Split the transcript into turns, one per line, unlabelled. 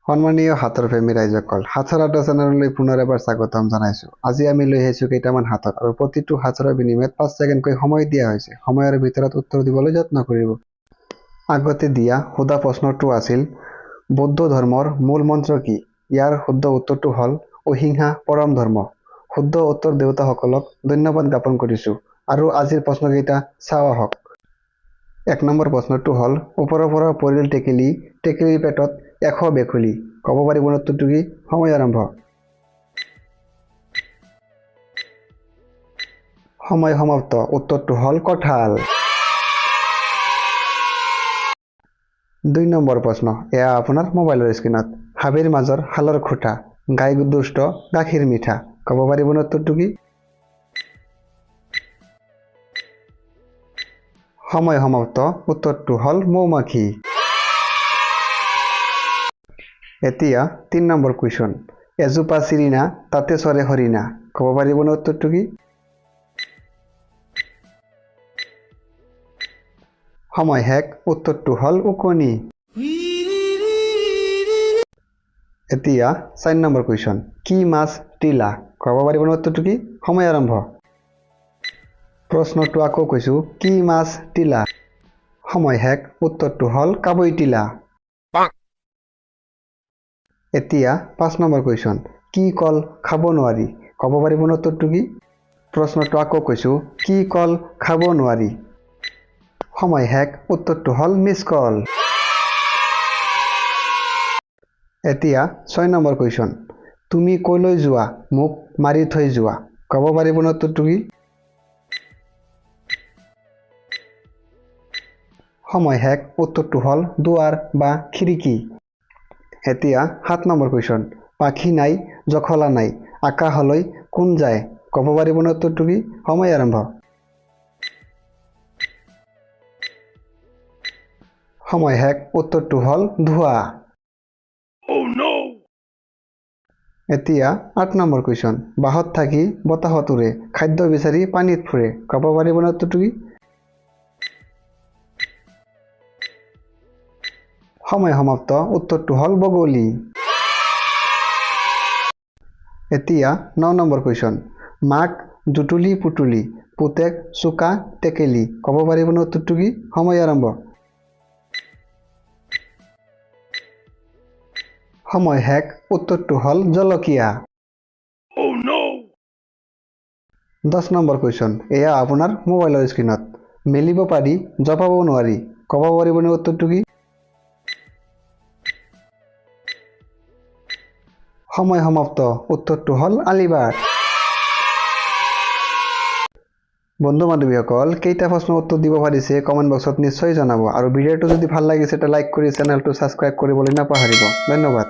সন্মানীয় সাঁথৰ প্ৰেমী ৰাইজসকল, সাঁথৰ আড্ডা চেনেললৈ পুনৰ এবাৰ স্বাগতম জনাইছোঁ। আজি আমি লৈ আহিছোঁ কেইটামান সাঁথৰ আৰু প্ৰতিটো সাঁথৰৰ বিনিময়ত 5 ছেকেণ্ডকৈ সময় দিয়া হৈছে। সময়ৰ ভিতৰত উত্তৰ দিবলৈ যত্ন কৰিব। আগতে দিয়া সোধা প্ৰশ্নটো আছিল, বৌদ্ধ ধৰ্মৰ মূল মন্ত্ৰ কি? ইয়াৰ শুদ্ধ উত্তৰটো হ'ল অহিংসা পৰম ধৰ্ম। শুদ্ধ উত্তৰ দিওঁতাসকলক ধন্যবাদ জ্ঞাপন কৰিছোঁ। আৰু আজিৰ প্ৰশ্নকেইটা চাওঁ আহক। 1 নম্বৰ প্ৰশ্নটো হ'ল, ওপৰৰ পৰা পৰিল টেকেলি, টেকেলিৰ পেটত 100 ভেকুলী। ক'ব পাৰিব উত্তৰটো কি? সময় আৰম্ভ। সময় সমাপ্ত। উত্তৰটো হ'ল কঁঠাল। 2 নম্বৰ প্ৰশ্ন, এয়া আপোনাৰ মোবাইলৰ স্ক্ৰীণত। হাবিৰ মাজৰ শালৰ খুঁটা, গাই দুষ্ট গাখীৰ মিঠা। ক'ব পাৰিব উত্তৰটো কি? সময় সমাপ্ত। উত্তৰটো হ'ল মৌমাখি। এতিয়া 3 নম্বৰ কুৱেশ্যন। এজোপা চিৰিণা, তাতে চৰে হৰিণা। ক'ব পাৰিবনে উত্তৰটো কি? সময় শেষ। উত্তৰটো হ'ল ওকণি। এতিয়া 4 নম্বৰ কুৱেশ্যন। কি মাছ টিলা? ক'ব পাৰিবনে উত্তৰটো কি? সময় আৰম্ভ। প্ৰশ্নটো আকৌ কৈছোঁ, কি মাছ টিলা? সময় শেষ। উত্তৰটো হ'ল কাবৈ টিলা। এতিয়া 5 নম্বৰ কুৱেশ্যন। কি কল খাব নোৱাৰি? ক'ব পাৰিবনে উত্তৰটো কি? প্ৰশ্নটো আকৌ কৈছোঁ, কি কল খাব নোৱাৰি? সময় শেষ। উত্তৰটো হ'ল মিছ কল। এতিয়া 6 নম্বৰ কুৱেশ্যন। তুমি কলৈ যোৱা, মোক মাৰি থৈ যোৱা। ক'ব পাৰিবনে উত্তৰটো কি? সময় শেষ। উত্তৰটো হ'ল দুৱাৰ বা খিৰিকী। এতিয়া 7 নম্বৰ কুৱেশ্যন। পাখি নাই, জখলা নাই, আকাশলৈ কোন যায়? ক'ব পাৰিবনে উত্তৰটো কি? সময় আৰম্ভ। সময় শেষ। উত্তৰটো হ'ল ধোঁৱা। এতিয়া 8 নম্বৰ কুৱেশ্যন। বাঁহত থাকি বতাহত উৰে, খাদ্য বিচাৰি পানীত ফুৰে। ক'ব পাৰিবনে উত্তৰটো কি? সময় সমাপ্ত। উত্তৰটো হ'ল বগলী। এতিয়া 9 নম্বৰ কুৱেশ্যন। মাক জুটুলি পুটুলি, পুতেক চোকা টেকেলি। ক'ব পাৰিবনে উত্তৰটো কি? সময় আৰম্ভ। সময় শেষ। উত্তৰটো হ'ল জলকীয়া। 10 নম্বৰ কুৱেশ্যন, এয়া আপোনাৰ মোবাইলৰ স্ক্ৰীণত। মেলিব পাৰি, জপাব নোৱাৰি। ক'ব পাৰিবনে উত্তৰটো কি? সময় সমাপ্ত। উত্তৰটো হ'ল আলিবাট। বন্ধু বান্ধৱীসকল, কেইটা প্ৰশ্নৰ উত্তৰ দিব পাৰিছে কমেণ্ট বক্সত নিশ্চয় জনাব আৰু ভিডিঅ'টো যদি ভাল লাগিছে, এটা লাইক কৰি চেনেলটো ছাবস্ক্ৰাইব কৰিবলৈ নাপাহৰিব। ধন্যবাদ।